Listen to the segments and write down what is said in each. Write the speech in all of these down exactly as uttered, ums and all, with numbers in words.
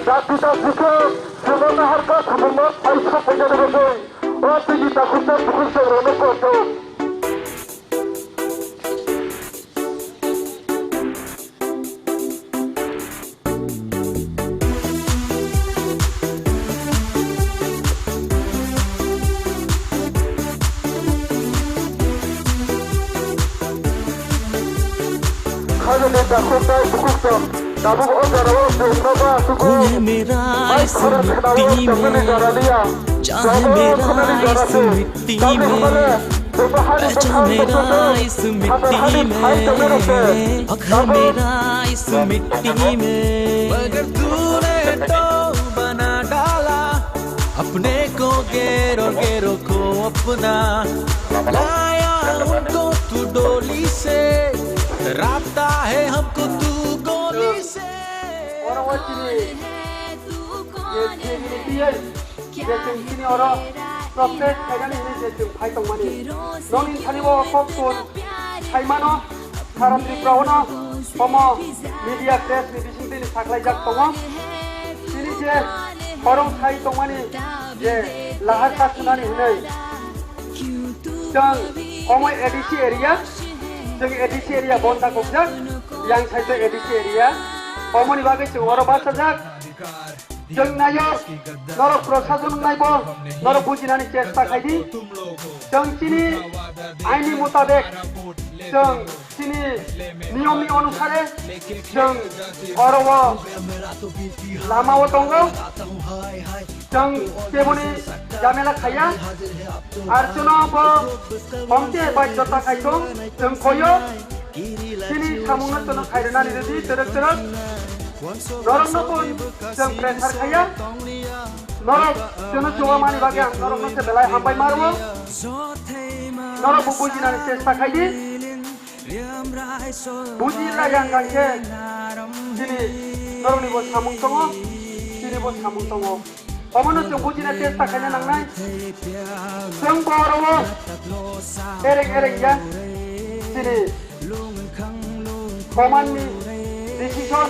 Jati ta sikhe, chwngno naharkha samungno phai sok painani bagwi, o tini takhuksa bukhuk chwng rwno koto. Khajani takhuknai bukhukchwng tabuk o jorao chwngno ba sugo. Uhe mera Mai isu khorang mitti khnao me, chwngmani jora liya. Chahe Jogo mera khwnani jora isu se. Mitti Tamni me, hwnmale, chwngno hani bwkhak merai bwkhak se mitti me. Hai chwngno se. Akhar mera isu mitti me. मगर तूने तो बना डाला अपने को, गैरों गैरों को अपना, लाया उनको तू डोली से, डराता है हमको तू गोली से। Oro o chini je chini je chwng chini oro protest khainani hinwi je chwng phai tongmani. Nokni thani o kok tun sai mano, sara Tripura o no omo media press ni bising twi ni saklaijak tongo. Chini je khorang sai tongmani je lahar kasunani hinwi chwng omo A D C area, chwng A D C area bon ta kokjak, yang sai to A D C area, omoni bagwi chwng oro bachajak. Chwng naio, norok prosason wngnai bo, norok bujinani chesta khai di. Chwng chini aini mutabek, chwng chini niyomni onusare, chwng oro o lama o tongo. Chwng keboni jamela khaiya. Ar chwngno bo omte bai jota khai tong, chwng koyo. Chini samungno chwngno khairwnani rwdi twrwk twrwk. Norokno bo chwng pressure khaiya. Norok chwngno chuba mani bagwi ang norokno se belai hambai ma rwo. Norok bo bujinani chesta khai di. Buji lai ang khe chini norokni bo samung tongo, chini bo samung tongo. Omono chwng bujina chesta khaina nangnai. Chwng bo oro o ereng ereng ya. Chini command ni decision,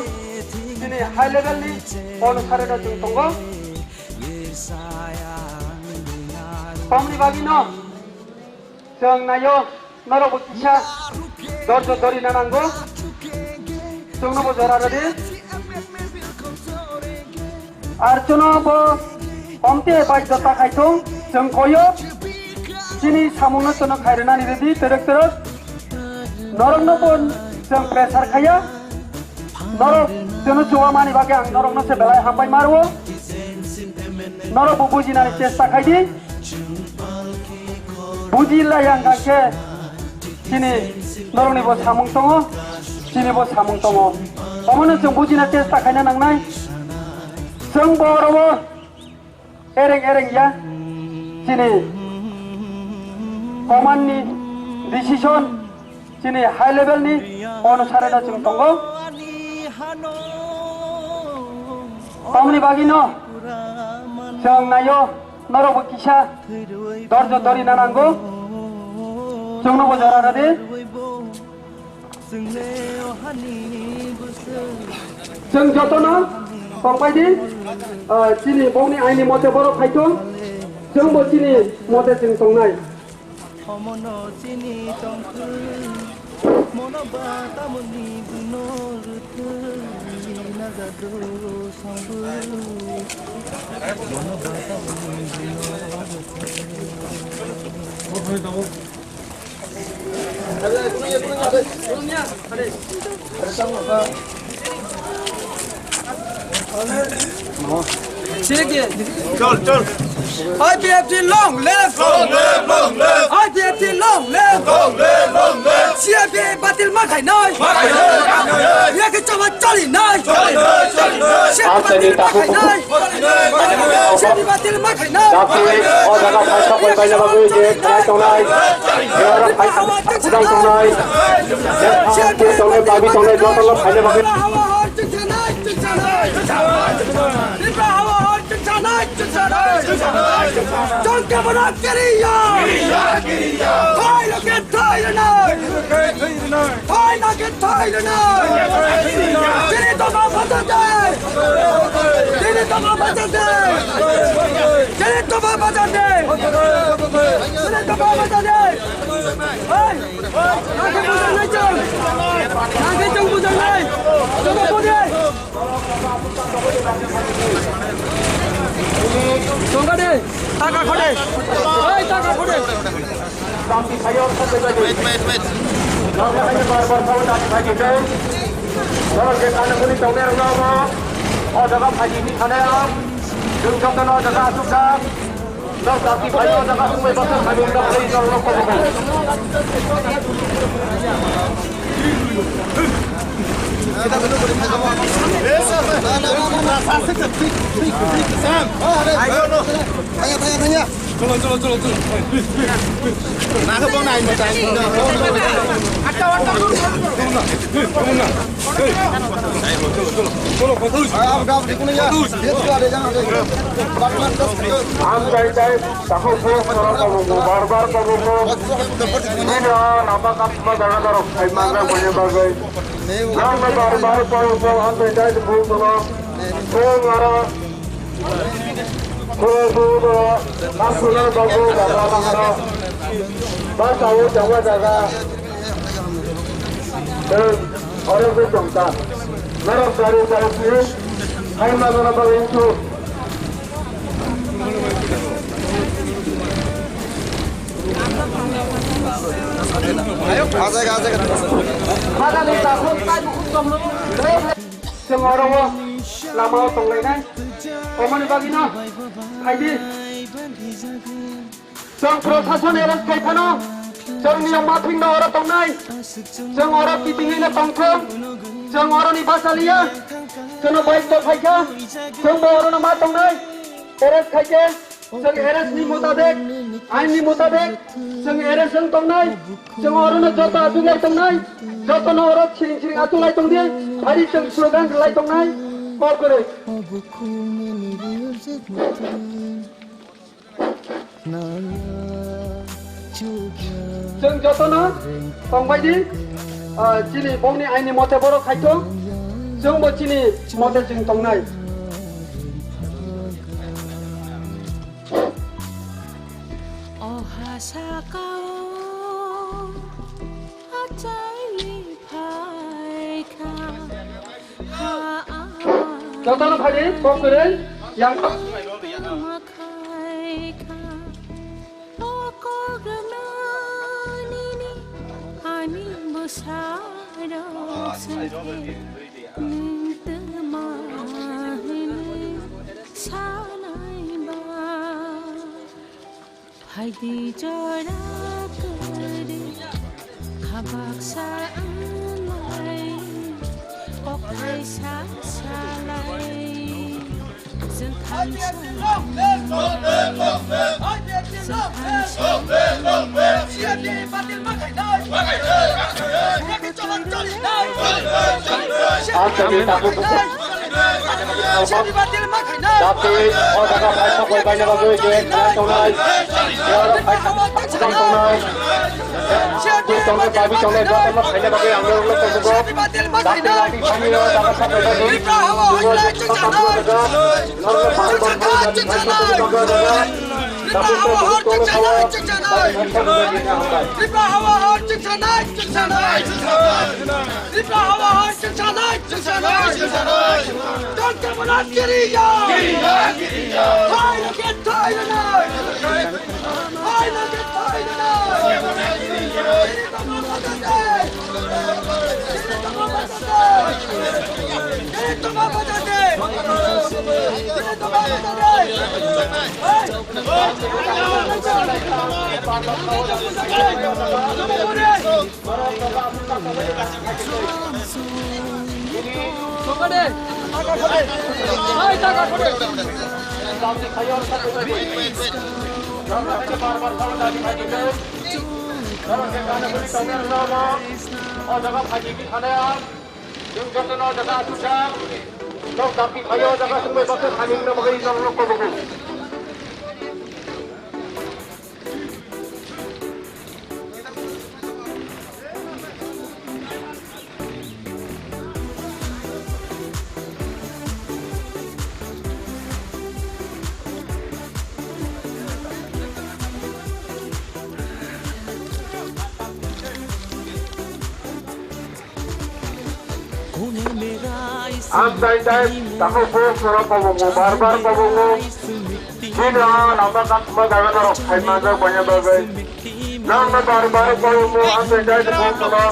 chini high level ni onusare no chwng tongo. Tamni bagwi no Chwng naio, norokbo kisa dorjo dorina nango. Chwngnobo jora rwdi. Ar chwngnobo omte bai jota khai thung, chwng koyo. Chini samungno chwngno khairwnani rwdi, twrwk twrwk. Noroknobo chwng pressure khaiya. Norok chwngno chuba mani bagwi ang norokno se belai hambai ma rwo. Norokbo bujinani chesta khai di. Buji lai ang kha khe chini norokni bo samung tongo, chini bo samung tongo. Omono chwng bujina chesta khaina nangnai. Chwng bo oro o ereng ereng ya chini command ni decision, chini high level ni onusare no chwng tongo. Tamni bagwi no chwng naio, norokbo kisa dorjo dorina nango. Chwngnobo jora rwdi. Chwng jotono tongpai di, ah, chini bongni aini mote borok khai thung, chwngbo chini mote chwng tongnai. Omono chini tongthwi, mono ba tamoni buno rwthwi, najado sangbo. Mono ba tamoni buno rwthwi. Chol, chol. I P F T long live! Long live, long live! I P F T long live! Long live, long live! C A A batil ma khainai! Ma khainai, ma khainai! Yaki chama chali nai! Chali nai, chali nai! Chali nai! Chali batil ma khainai! Dakti, o jaga phaisa koi baina bagwi je khlai tongnai, je oro phaisa bujang tongnai, je phaisa tongnai, babi tongnai, jotono phaina bagwi. Chwngkhe bono kiriya! Thai loke thai rwnai! Thai loke thai rwnai! Chini dopha phato de! Jale toba bajar de! Jale toba bajar de! Hey! Nangke bujang nai chong! Nangke chong bujang nai! Toba bode! Tongka de! Taka khode! Hey, taka khode! Wait, wait, wait. Norok je kano kuni tongnai rok no, o jaga phaidi ni thane ang. Chwng joto no o jaga asuk kha. Norok jati phai o jaga asuk bai bwswk phaidi wng kha, phai norok no kobo kha. Sam. Thangya, thangya, thangya. Cholo, cholo, cholo, cholo. Naga bong nai mo tai. Cholo, cholo, cholo. Cholo, cholo. Ang tai tai, takhuk bo, borok tabuk bo, bar bar tabuk bo. Nini o lama kapma jaga norok khai manjak manya bagwi. Nang bai bar bar tabuk bo, ang tai tai tabuk bo. Bo ngara. Bo bo bo. Asuna babu baba nangara. Ba tawo jaga jaga. Bo oro bo tongta. Norok gari gari sini. Hai magana bagwi tu. Chwng oro o lama o tonglainai. Omoni bagwino phaidi. Chwng prosason arrest khai phano, chwng niyom maphingno oro tongnai, chwng oro kitingwino tongthung, chwng oroni bachaliya, chwngno bai tongphaikha, chwngbo orono ma tongnai, arrest khaikhe, chwng arrest ni mutabek, ain ni mutabek, chwng arrest wng tongnai, chwng orono joto achuklai tongnai, jotono oro siring siring achuklai tongdi, ari chwng slogan rwlai tongnai, kok kwrwi. Chwng jotono tongbai di, ah, chini bongni aini mote borok khaito, chwngbo chini mote chwng tongnai. O ha sakao achaili phaikha. Jotono phaidi, kok kwrwi, yang. Ani bwsarok sengkhe nwng twma hwnwi sanai ba. Phaidi jora kwrwi, kha baksa wnglai, kok thaisa salai. Chwng thansa, chwng thansa, Dati, o jaga phaisa koi baina bagwi je khlai tongnai. Oro phaisa koi tongnai. Koi tongnai, babi tongnai, jotono khaina bagwi ang norokno tongo. Dati, dati, kami o jaga sa koi bagwi. Norokno phaisa koi bagwi. Tripura hawa hor chwngsanai, chwngsanai. Tripura hawa hor chwngsanai, chwngsanai. Doctor Manoj Giriya. Giriya, giriya. Thai rokhe thai rwnai. Thai rokhe thai rwnai. Chwng jotono jaga asukjak. Nok dapti phaio jaga sungbai bakhe khaming na bagwi norokno kobogo. Amchai tai takhuk bo sora kobongo, bar bar kobongo. Chini o lama kasma jaga norok phai manjak banya bagwi. Nangno bar bar kobongo, amchai tai takhuk sora.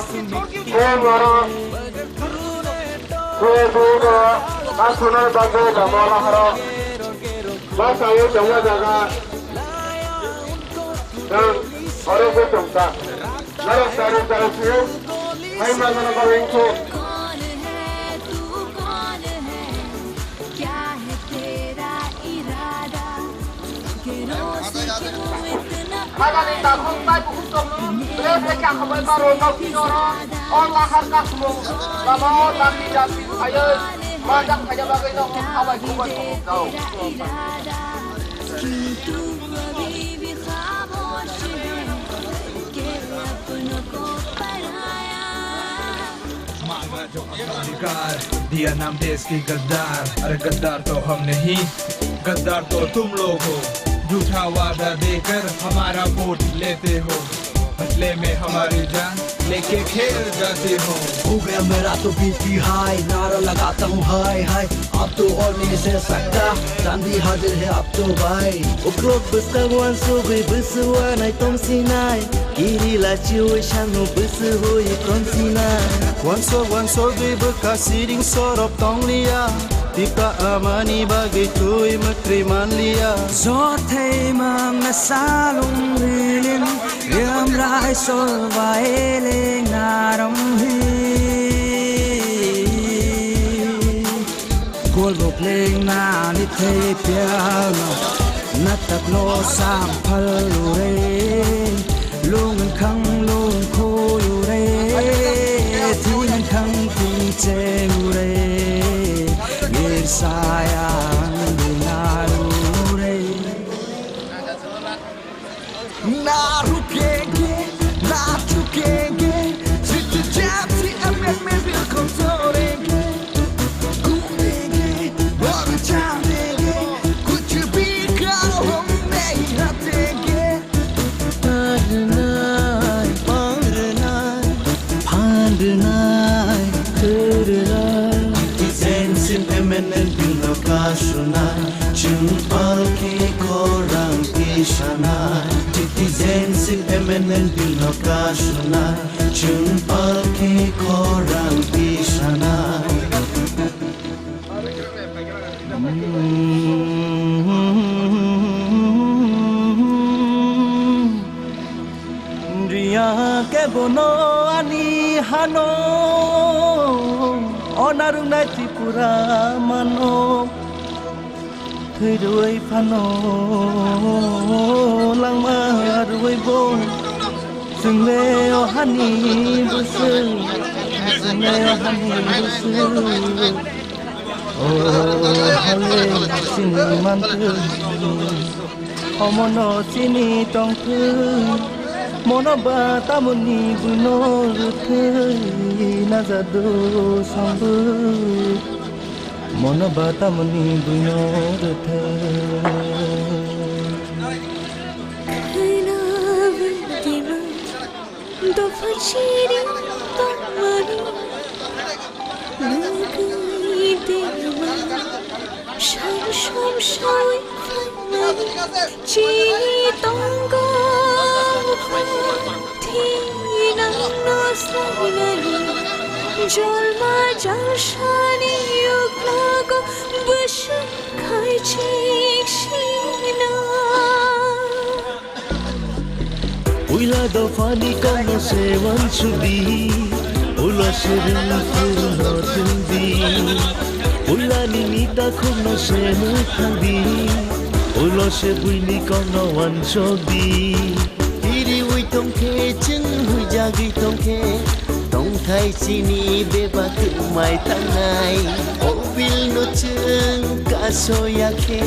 Khe norok. Khe bo no kasuna bagwi lama laharo. Bwsaiwi tongma jaga. Nang oro bo tongkha. Norok charo charo phiyok, hai manjana bagwi wngkha. कौन है तू, कौन है, क्या है तेरा इरादा, के रोज क्यों इतना Hajani takhuk tai bukhuk tongno, ble ble kha khambai baro nok tino ro, o lahar kasmung, lama o laki jati phayoi, majak phaya bagwi no khabai khubai khubai jao. क्यों तू अभी भी खामोश है, के अपनों को पराया। मांगा जो अपना अधिकार, दिया नाम देश की गद्दार। अरे गद्दार तो हम नहीं, गद्दार तो तुम लोग हो। झूठा वादा देकर हमारा वोट लेते हो, बदले में हमारी जान लेके खेल जाते हो। हो गया मेरा तो बीपी हाई, नारा लगाता हूँ हाय हाय। अब तो और नहीं सह सकता, चांदी हाजिर है अब तो भाई। Uklok bwskango uansugwi bwswui naitong sinai, kiri lachiui sangno bwswui kron sinai. Uansok uansogwi bwkha siring sorop tongliya, tipa amani bagwi twi mwkrwi manliya. Jothai mangna salung rilin, yamrai solbai leng narom hi. Kolbok leng nani thei piano, natak no sam phal ure. Lung khang lung khoi ure, thing khang thing che ure. Ngir sayang dina ure. Na rukenge, na chukenge, chit chit chat si amendment bill kong sorenge. Kudenge, aur chandenge, kuch bhi karo hum nahi hatenge. Tarnai, parnai, phandnai, tarnai. Citizenship Amendment Bill no kasunai. Chwng palki khorang tisanai, citizenship amendment bill no kasunai. Chwng palki khorang tisanai. Riya kebono ani hano, onarungnai Tripura mano. Thwi rwui phano langma rwui bo, chwngle o hani bwswk, chwngle o hani bwswk. O hale chini manthwi, omono chini tongthwi, mono ba tamoni buino rwthwi najado sambwi. Mono ba tamoni buino rwthai. Khwna bwdima dopha chiri tongmani. Nugwi dima sal som sawi phaimani. Chini tongo thinangno swinani, jolma jalsani yuknogo bwswk khaichik sina. Puila dophani kokno se uansukdi, ulo se rwngthurno thwngdi. Puilani nita khukno se mwthangdi, ulo se buini kokno uansukdi. Kiriui tongkhe, chwng huijagwi tongkhe, tongthai chini bebak twmai tangnai. O bill no chwng kasoya khe,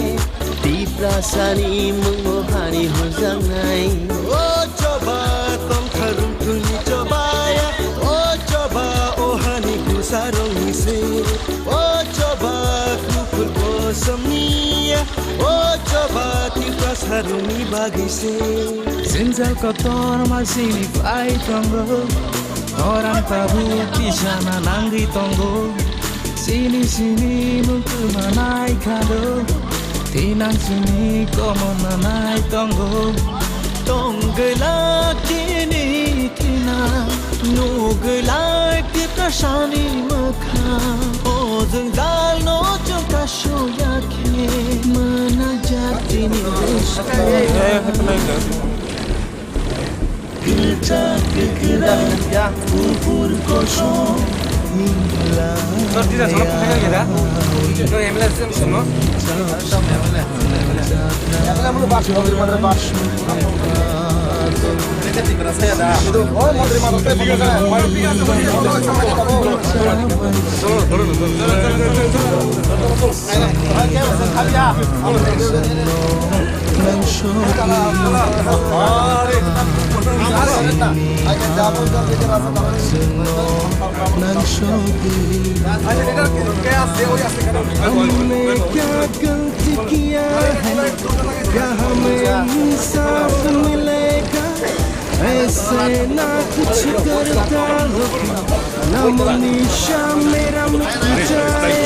Tiprasani mungo hani hujaknai. O choba tongthai rungthuni chobaya, o choba o hani bwsarokni se, o choba kuphur kosom niya, o choba Tiprasarokni bagwi se. Jwngjal kotor ma sini phai tongo, khorang tabuk tisana nangwi tongo. Tini sini mungtu manai khalo, tinang sini komo manai tongo. Tonggelak tini tina, nugelak tiprasani mokha. O jwngjal no chwng kasoya khe, mana jatini rwngsa. हमने क्या गलती किया है, क्या हमें इंसाफ मिलेगा? ऐसे ना कुछ करता हो, नामोनिशान मेरा मिट जाए।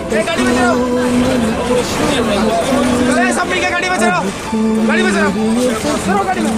ए, गाड़ी में चढ़ो। ए, सब मिलके गाड़ी में चढ़ो। गाड़ी में चढ़ो। चढ़ो गाड़ी में।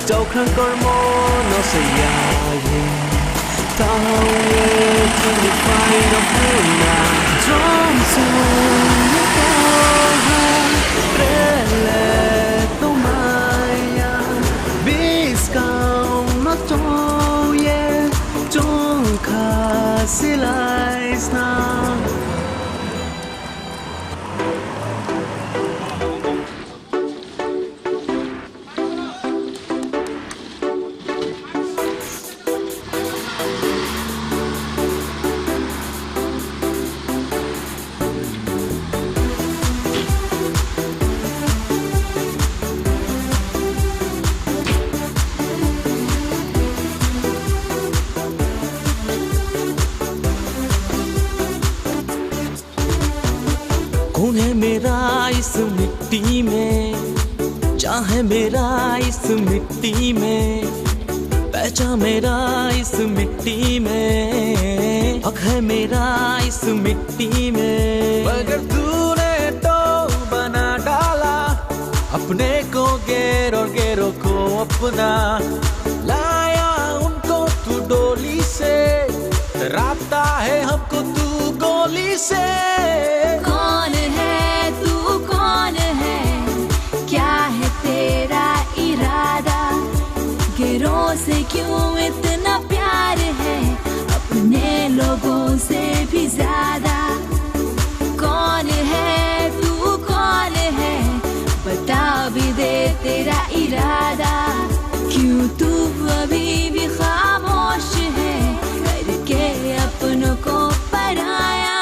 Chaukhang kormo no saya ye. Tawe chini pai no puna. Jom sung no taha. Rele tumaya. Biskang no toye. Chungkha silai sna. कौन है मेरा इस मिट्टी में, चाहे मेरा इस मिट्टी में, पहचान मेरा इस मिट्टी में, हक है मेरा इस मिट्टी में। मगर तूने तो बना डाला अपने को ना लाया उनको तू डोली से, डराता है हमको तू गोली से। कौन है तू, कौन है, क्या है तेरा इरादा? गैरों से क्यों इतना प्यार है, अपने लोगों से भी ज्यादा। कौन है तू, कौन है, बता भी दे तेरा इरादा। क्यों तू अभी भी खामोश है, करके अपनों को पराया।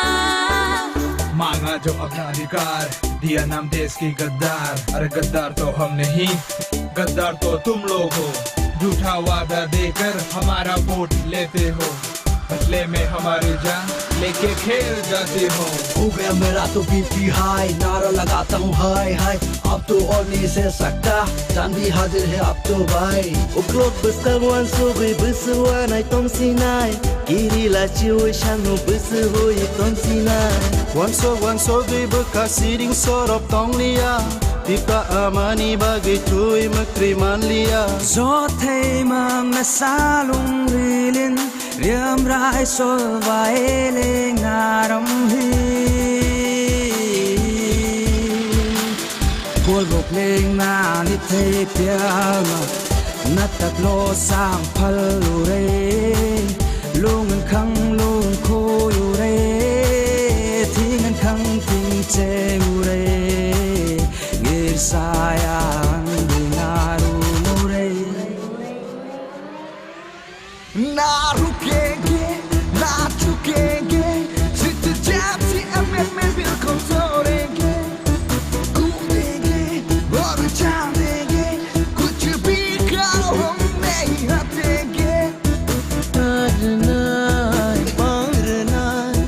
मांगा जो अपना अधिकार, दिया नाम देश की गद्दार। अरे गद्दार तो हम नहीं, गद्दार तो तुम लोग हो। झूठा वादा देकर हमारा वोट लेते हो, बदले में हमारी जान लेके खेल जाते हो। हो गया मेरा तो बीपी हाई, नारा लगाता हूँ हाय हाय। अब तो और नहीं सह सकता, जान भी हाजिर है अब तो भाई। Uklok bwskang uansugwi bwswk uanai tongsinai, kiri lachiui sangno bwswk hui tongsinai. Uansuk uansugwi bwkha siring sorop tongliya, Tipra amani bagwi twi mwkri manliya. Jothai mang na salung rilin, riamrai sol bai leng naram hi. Kolbok leng nani thei piama, natak lo sang phal ure, lung khang lung khoi ure, thing khang thing che ure, ngir sayang dingaru ure. Narukenge, nachukenge, sitijapsi ameme bilkol sorenge. Kudenge, aur chandenge, kuch bhi karo, hum nahi hatenge. Tarnai, parnai,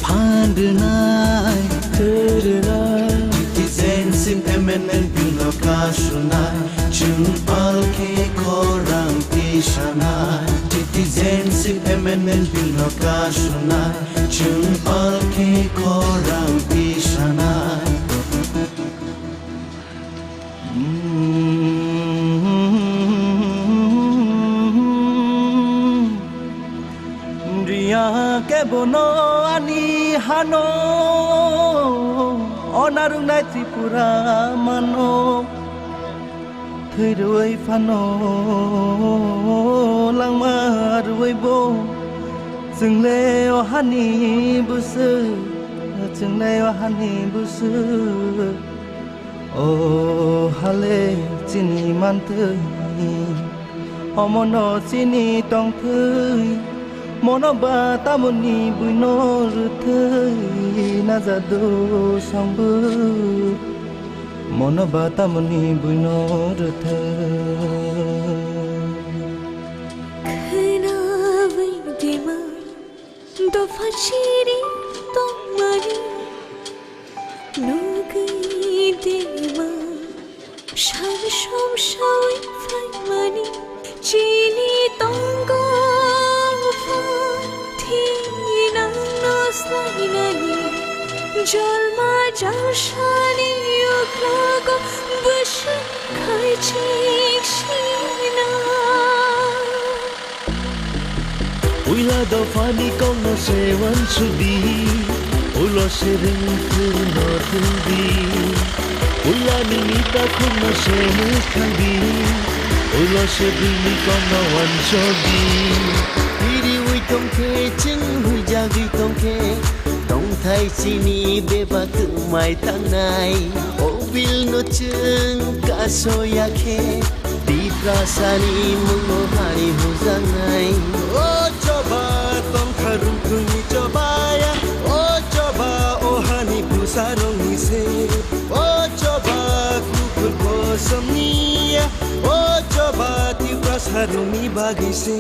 phandnai, tarnai. Citizenship Amendment Bill no kasunai. Chwng palkhe khorang tisanai, Citizenship Amendment Bill no kasunai. Chwng palkhe khorang tisanai. Riya khe bono ani hano, onarungnai Tripura mano. Thwi rwui phano langma rwui bo, chwngle o hani bwswk, chwngle o hani bwswk. O hale chini manthwi, omono chini tongthwi, mono ba tamoni buino rwthwi najado songbo. Mono ba tamoni buino rwthwi. Khwnawi dima dopha chiri tongmani, nugwi dima sar somsawi phaimani. Chini tongo pha thinangno slainani, jolma jalsani uklogo bwswk khaichik sina. Puila dophani kokno se uansukdi, ulo se ringthwino thwngdi. Puila nini takhukno se mwthangdi, ulo se bini kokno uansukdi. Kiriui tongkhe, chwng huijagwi tongkhe, tongthai chini bebak twmai tangnai. O bill no chwng kasoya khe, Tiprasani mungno hari hujaknai. O choba tongkha rungthungni chobaya, o choba o hani bwsarokni se, o choba kuphur kosomniya, o choba Tiprasarokni bagwi se.